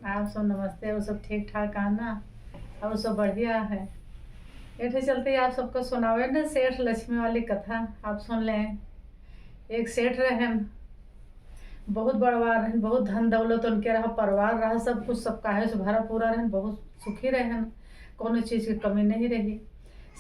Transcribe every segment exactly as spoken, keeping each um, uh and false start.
आप सब नमस्ते, और सब ठीक ठाक है ना? और सब बढ़िया है। एठे चलते आप सबको सुनावे न सेठ लक्ष्मी वाली कथा, आप सुन लें। एक सेठ रहन, बहुत बड़वार रहन, बहुत धन दौलत उनके रहा, परिवार रहा, सब कुछ सब काहे से भरा पूरा रहन, बहुत सुखी रहन, कोनो चीज की कमी नहीं रही।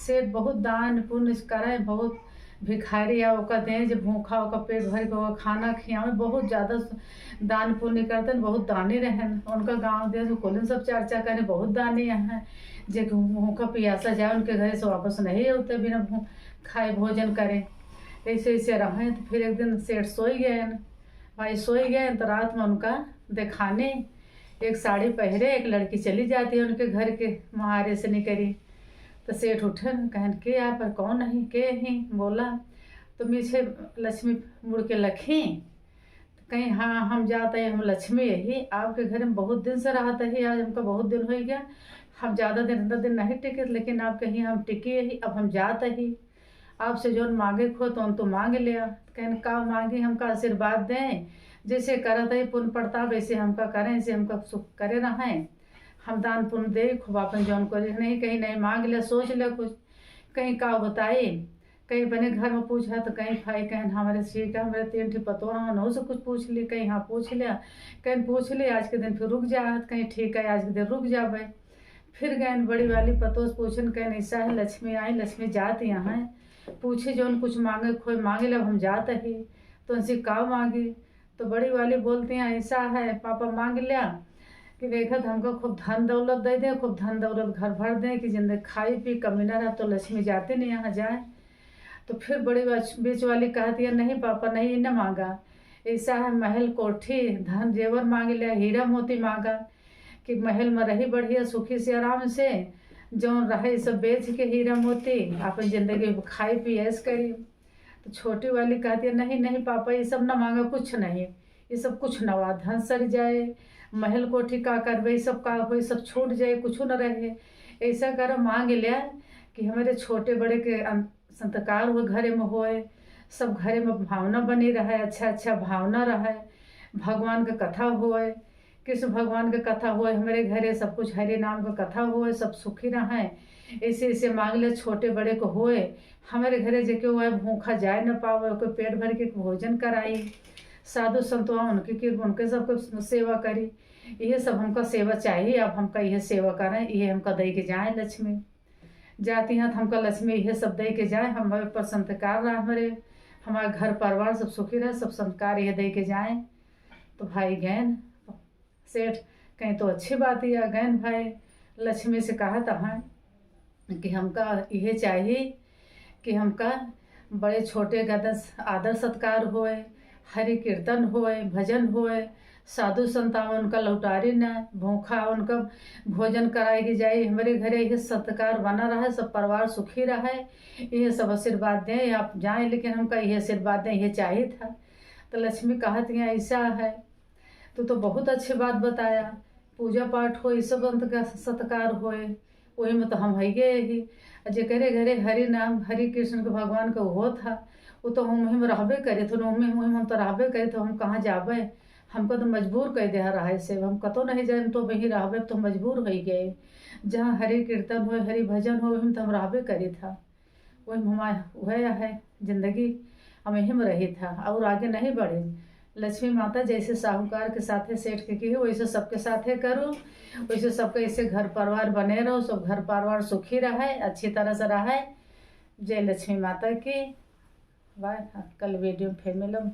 सेठ बहुत दान पुण्य करे, बहुत भिखारी आ ओका दें जे भूखा, ओका पेट भर के ओका खाना खियावे, बहुत ज्यादा दान पुण्य करतन, बहुत दानी रहन। उनका गाँव देश में कोलिन सब चर्चा करे, बहुत दानी हैं, जे भूखा पियासा जाए उनके घरे से वापस नहीं होते बिना भू-, खाए भोजन करे। ऐसे ऐसे रहे तो फिर एक दिन सेठ सोई गए। भाई सोई गए तो रात में उनका देखाने एक साड़ी पहरे एक लड़की चली जाती है उनके घर के महारे से निकली। तो सेठ उठन कहन, "के आप, कौन है, के ही?" बोला तो मीछे लक्ष्मी मुड़ के लखी। तो कहीं, "हाँ, हम जात है, हम लक्ष्मी यही, आपके घर में बहुत दिन से रहत है, आज हमका बहुत दिन हो गया, हम ज्यादा दिन, इतना दिन नहीं टिके, लेकिन आप कहीं हम टिकी यही, अब हम जात ही।" आपसे जौन मांगे को हो, तौन तो मांग लिया। कहन, "का मांगी, हमका आशीर्वाद दें, जैसे करत है पुण्य प्रताप, वैसे हमका करें, ऐसे हमका सुख करे रहें, हम दान पुण्य दे खूब, आपन जौन करी।" नहीं, कहीं नहीं, मांग लिया, सोच लिया कुछ, कहीं का बताई, कहीं अपने घर में पूछा तो कहीं भाई कहन, "हमारे ठीक है, हमारे तीन ठी पतोह हैं, उन्हों से कुछ पूछ ली।" कहीं, "हाँ, पूछ लिया।" कहीं पूछ ली, आज के दिन फिर रुक जा, कहीं, "ठीक है, आज के दिन रुक जाबे।" फिर गए बड़ी वाली पतोह से पूछन, कहन, "ऐसा है, लक्ष्मी आई, लक्ष्मी जात यहाँ है, पूछी जौन कुछ मांगे खोए मांगे, लब हम जात ही।" तो उनसे का मांगी? तो बड़ी वाली बोलती हैं, "ऐसा है, पापा मांग लिया कि देखत हमको खूब धन दौलत दे दे, खूब धन दौलत घर भर दे, कि जिंदगी खाई पी कमी ना रहा, तो लक्ष्मी जाते नहीं यहाँ जाए।" तो फिर बड़ी बच-, बीच वाली कहती है, "नहीं पापा, नहीं, न मांगा, ऐसा है, महल कोठी धन जेवर मांग लिया, हीरा मोती मांगा, कि महल में रही बढ़िया सुखी से आराम से, जौन रहे सब बेच के हीरा मोती अपन जिंदगी में खाई पी ऐश करी।" तो छोटी वाली कहती है, "नहीं, नहीं पापा, ये सब ना मांगा, कुछ नहीं, ये सब कुछ ना हुआ, धन सर जाए, महल कोठी का करबे, ये सब का होई, सब छूट जाए, कुछ न रहे। ऐसा करो, मांग लिया कि हमारे छोटे बड़े के अन-, संस्कार हो घरे में होए, सब घरे में भावना बनी रहे, अच्छा अच्छा भावना रहे, भगवान के कथा होए, कृष्ण भगवान के कथा होए, हमारे घरे सब कुछ हरि नाम के कथा होए, सब सुखी रहें। ऐसे ऐसे मांग ले, छोटे बड़े को होए, हमारे घरे जेके होए भूखा जाए न पावे, ओके पेट भर के भोजन कराई, साधु संतवा उनके कृपा, उनके सबके सेवा करी। यह सब हमका सेवा चाहिए, अब हमका यह सेवा करें, यह हमका दे के जाए लक्ष्मी।" जाती हैं तो हमका लक्ष्मी यह सब दे के जाए, हमारे पर संस्कार रहा, हमारे, हमारे घर परिवार सब सुखी रहे, सब संस्कार यह दे के जाए। तो भाई गैन सेठ कहीं तो अच्छी बात ही आ, गैन भाई लक्ष्मी से कहत हैं कि हमका यह चाहिए कि हमका बड़े छोटे का दस आदर सत्कार होए, हरि कीर्तन होए, भजन होए, साधु संत आवे उनका लौटारी न, भूखा उनका भोजन कराए के जाए, हमारे घरे यह सत्कार बना रहे, सब परिवार सुखी रहे, यह सब आशीर्वाद दें, आप जाएं, लेकिन हमका यह आशीर्वाद दें, यह चाहिए था। तो लक्ष्मी कहत हैं, "ऐसा है, तू तो बहुत अच्छी बात बताया, पूजा पाठ हो, ये सब अंत का सत्कार होए, वही में तो हम हइये ही।" आ जेकरे घरे हरि नाम, हरि कृष्ण के भगवान के होत ह, वो तो हम वही में रहबे करे थे, वही में, वही में हम तो रहबे करे थे, हम कहाँ जाबे? हमको तो मजबूर कर दे रहा है से, हम कतो नहीं जाए, तो वही रहबे, तो मजबूर हो गए। जहाँ हरि कीर्तन हो, हरि भजन हो, वही में तो हम रहबे करे था। वही में हमार वह है जिंदगी, हम यही में रही था और आगे नहीं बढ़े। लक्ष्मी माता जैसे साहूकार के साथे सेठ के की, वैसे सबके साथे करो, वैसे सबके ऐसे घर परिवार बने रहो, सब घर परिवार सुखी रहे, अच्छी तरह से रहे। जय लक्ष्मी माता की। बाय, कल वीडियो में फिर मिलो।